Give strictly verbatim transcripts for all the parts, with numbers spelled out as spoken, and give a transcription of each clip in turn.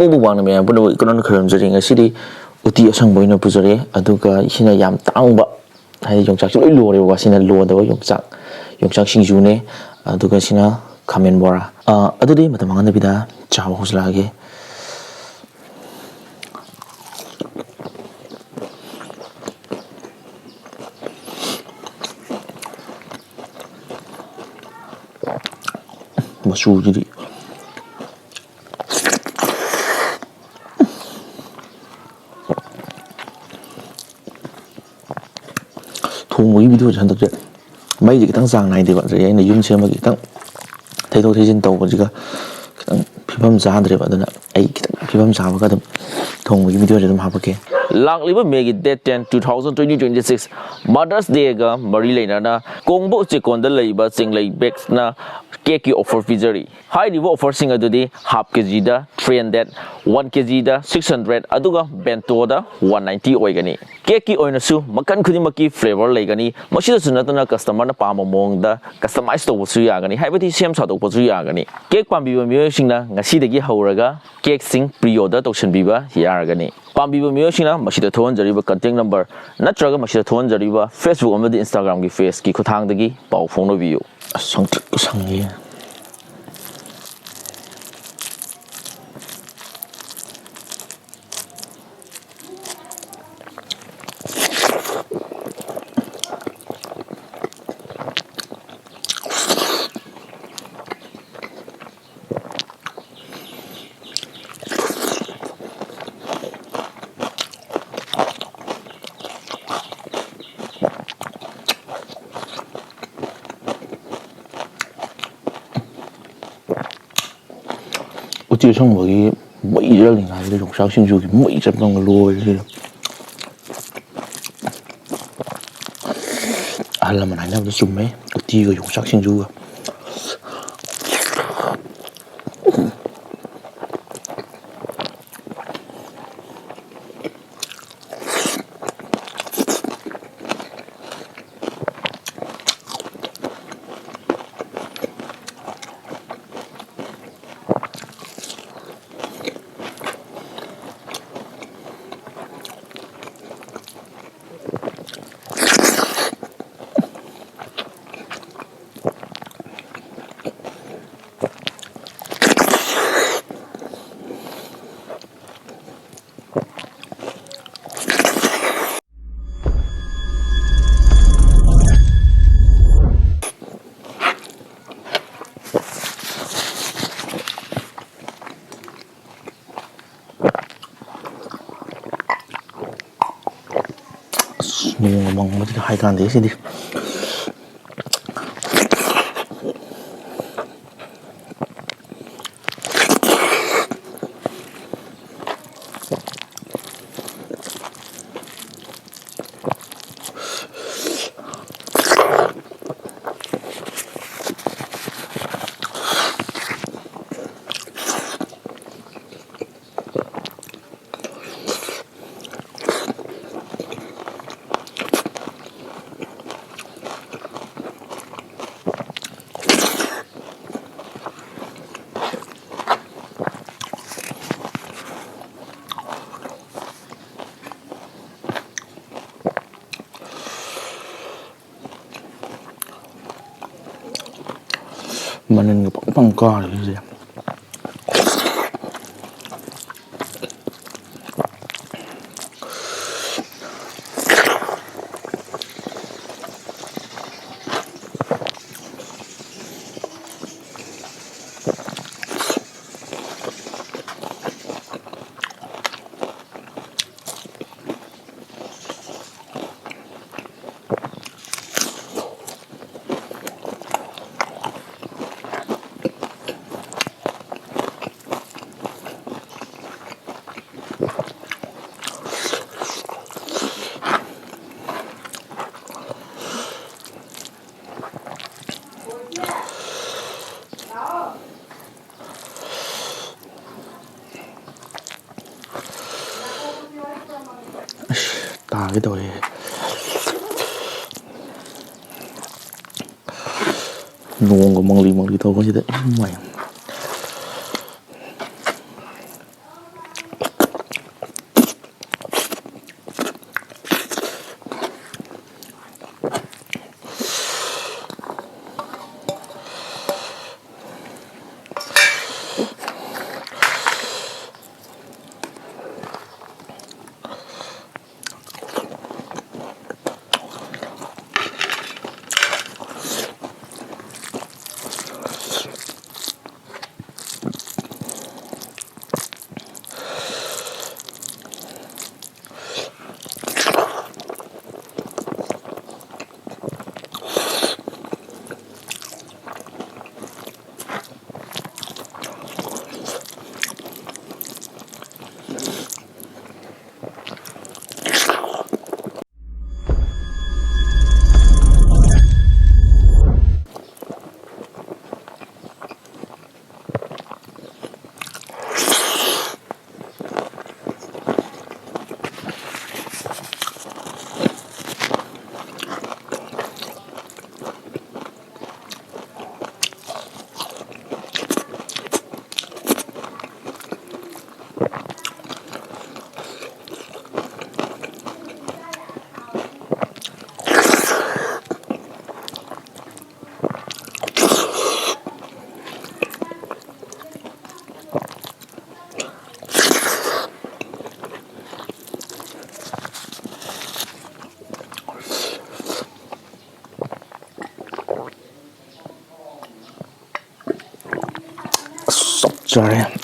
ꯃꯨꯛꯕꯥꯡꯅ ꯃꯌꯥꯝ ꯄꯨꯝꯅꯃꯛ ꯏꯀꯣꯟꯅꯅ ꯈꯣꯏꯔꯝꯖꯔꯤ꯫ ꯉꯁꯤꯗꯤ ꯎꯇꯤ ꯑꯁꯪꯕ ꯑꯣꯏꯅ ꯄꯨꯖꯔꯦ, ꯑꯗꯨꯒ ꯁꯤꯅ ꯌꯥꯝ ꯇꯥꯡꯕ, ꯍꯥꯏꯗꯤ ꯌꯣꯡꯆꯥꯛꯁꯤ ꯂꯣꯏ ꯂꯣꯏꯔꯦꯕꯀꯣ꯫ ꯁꯤꯅ ꯂꯣꯗꯕ ꯌꯣꯡꯆꯥꯛ, ꯌꯣꯡꯆꯥꯛ ꯁꯤꯡꯖꯨꯅꯦ, ꯑꯗꯨꯒ ꯁꯤꯅ ꯈꯥꯃꯦꯟ ꯕꯣꯔꯥ꯫ ꯑ, ꯑꯗꯨꯗꯤ ꯃꯇꯝ ꯃꯥꯡꯍꯟꯗꯕꯤꯗ ꯆꯥꯕ ꯍꯧꯖꯤꯜꯂꯛꯑꯒꯦ꯫ ꯃꯆꯨꯁꯤꯗꯤ ꯊꯣꯡꯕꯒꯤ ꯚꯤꯗꯤꯑꯣꯁꯦ ꯍꯟꯗꯛꯁꯦ ꯃꯩꯁꯦ ꯈꯤꯇꯪ ꯆꯥꯡ ꯅꯥꯏꯗꯦꯕ, ꯑꯗꯨꯗꯒꯤ ꯑꯩꯅ ꯌꯨꯝ ꯁꯦꯝꯕꯒꯤ ꯈꯤꯇꯪ ꯊꯩꯗꯣꯛ ꯊꯩꯖꯤꯟ ꯇꯧꯕꯁꯤꯒ ꯈꯤꯇꯪ ꯐꯤꯕꯝ ꯆꯥꯗ꯭ꯔꯦꯕ꯫ ꯑꯗꯨꯅ ꯑꯩ ꯈꯤꯇꯪ ꯐꯤꯕꯝ ꯆꯥꯕꯒ ꯑꯗꯨꯝ ꯊꯣꯡꯕꯒꯤ ꯚꯤꯗꯤꯑꯣꯁꯦ ꯑꯗꯨꯝ ꯍꯥꯞꯄꯛꯀꯦ꯫ ꯂꯥꯛꯂꯤꯕ ꯃꯦꯒꯤ date ten, two thousand twenty twenty six, Mother's Dayꯒ ꯃꯔꯤ ꯂꯩꯅꯅ ꯀꯣꯡꯕ ꯎꯆꯦꯛꯀꯣꯟꯗ ꯂꯩꯕ ꯆꯦꯡꯂꯩ ꯕꯦꯛꯁꯅ ꯀꯦꯛꯀꯤ offer ꯄꯤꯖꯔꯤ꯫ ꯍꯥꯏꯔꯤꯕ offerꯁꯤꯡ ꯑꯗꯨꯗꯤ half ꯀꯦꯖꯤꯗ three hundred, one ꯀꯦꯖꯤꯗ six hundred, ꯑꯗꯨꯒ ꯕꯦꯟꯇꯣꯗ one ninety ꯑꯣꯏꯒꯅꯤ꯫ ꯀꯦꯛꯀꯤ ꯑꯣꯏꯅꯁꯨ ꯃꯈꯜ ꯈꯨꯗꯤꯡꯃꯛꯀꯤ flavour ꯂꯩꯒꯅꯤ꯫ ꯃꯁꯤꯗꯁꯨ ꯅꯠꯇꯅ customerꯅ ꯄꯥꯝꯕ ꯃꯑꯣꯡꯗ customize ꯇꯧꯕꯁꯨ ꯌꯥꯒꯅꯤ, ꯍꯥꯏꯕꯗꯤ ꯁꯦꯝ ꯁꯥꯗꯣꯛꯄꯁꯨ ꯌꯥꯒꯅꯤ꯫ ꯀꯦꯛ ꯄꯥꯝꯕꯤꯕ ꯃꯤꯑꯣꯏꯁꯤꯡꯅ ꯉꯁꯤꯗꯒꯤ ꯍꯧꯔꯒ ꯀꯦꯛꯁꯤꯡ pre order ꯇꯧꯁꯤꯟꯕꯤꯕ ꯌꯥꯔꯒꯅꯤ꯫ ꯄꯥꯝꯕꯤꯕ ꯃꯤꯑꯣꯏꯁꯤꯡꯅ ꯃꯁꯤꯗ ꯊꯣꯛꯍꯟꯖꯔꯤꯕ contact number ꯅꯠꯇ꯭ꯔꯒ ꯃꯁꯤꯗ ꯊꯣꯛꯍꯟꯖꯔꯤꯕ Facebook ꯑꯃꯗꯤ Instagramꯒꯤ pageꯀꯤ ꯈꯨꯠꯊꯥꯡꯗꯒꯤ ꯄꯥꯎ ꯐꯥꯎꯅꯕꯤꯌꯨ꯫ ꯑꯁ, ꯁꯪꯇ꯭ꯔꯤꯛꯄꯨ ꯁꯪꯉꯦ꯫ ꯎꯇꯤ ꯑꯁꯪꯕꯒꯤ ꯃꯩ ꯆꯠꯂꯤꯉꯩꯗ ꯌꯣꯡꯆꯥꯛ ꯁꯤꯡꯖꯨꯒꯤ ꯃꯩ ꯆꯠꯄ ꯑꯃꯒ ꯂꯣꯏꯔꯦ ꯁꯤꯗ꯫ ꯑꯍꯜ ꯂꯃꯟ ꯍꯥꯏꯅꯕꯗꯣ ꯆꯨꯝꯃꯦ, ꯎꯇꯤꯒ ꯌꯣꯡꯆꯥꯛ ꯁꯤꯡꯖꯨꯒ꯫ ꯅꯣꯡꯒ ꯃꯪꯕꯁꯤꯗ ꯍꯥꯏꯀꯥꯟꯗꯦ ꯁꯤꯗꯤ꯫ ꯃꯅꯤꯟꯒ ꯄꯪ ꯄꯪ ꯀꯥꯔꯤꯁꯦ꯫ ꯑꯁ, ꯇꯥꯒꯦ ꯇꯧꯋꯦ꯫ ꯅꯣꯡꯒ ꯃꯪꯂꯤ ꯃꯪꯂꯤ ꯇꯧꯕꯁꯤꯗ ꯏꯃꯥꯏ꯫ ꯆꯥꯔꯦ꯫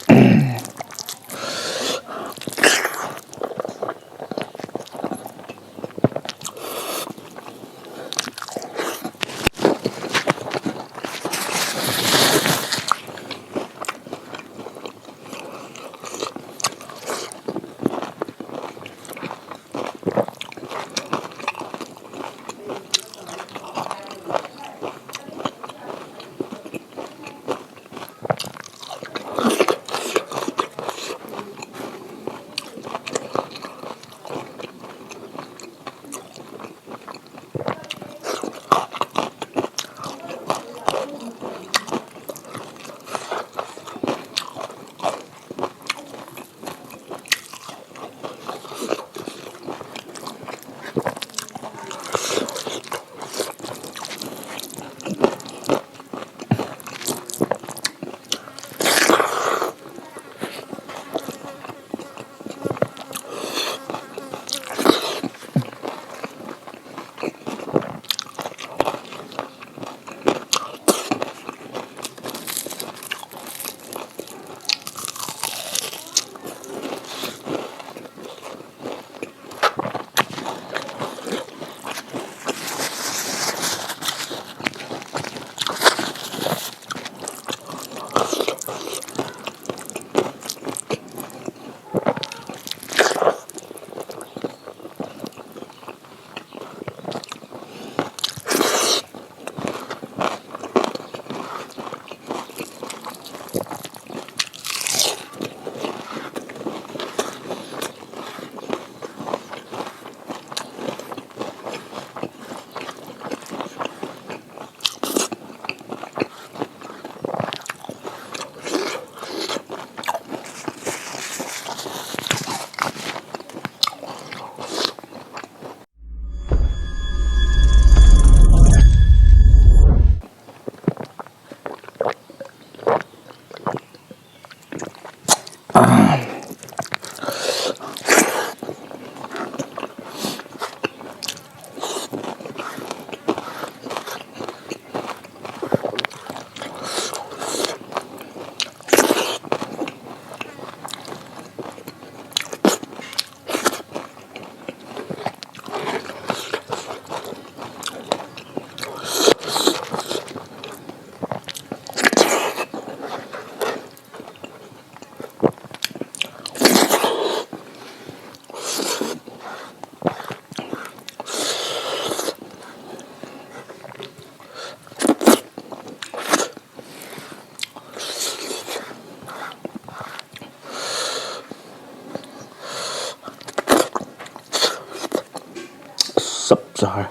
ꯆꯥꯔꯦ꯫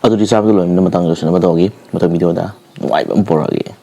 ꯑꯗꯨꯗꯤ ꯆꯥꯕꯗ ꯂꯣꯏꯅ ꯃꯇꯥꯡ ꯌꯧꯁꯤꯟꯅꯕ ꯇꯧꯒꯦ꯫ ꯃꯊꯪ ꯚꯤꯗꯤꯑꯣꯗ ꯅꯨꯡꯉꯥꯏꯕ ꯑꯃ ꯄꯨꯔꯛꯑꯒꯦ꯫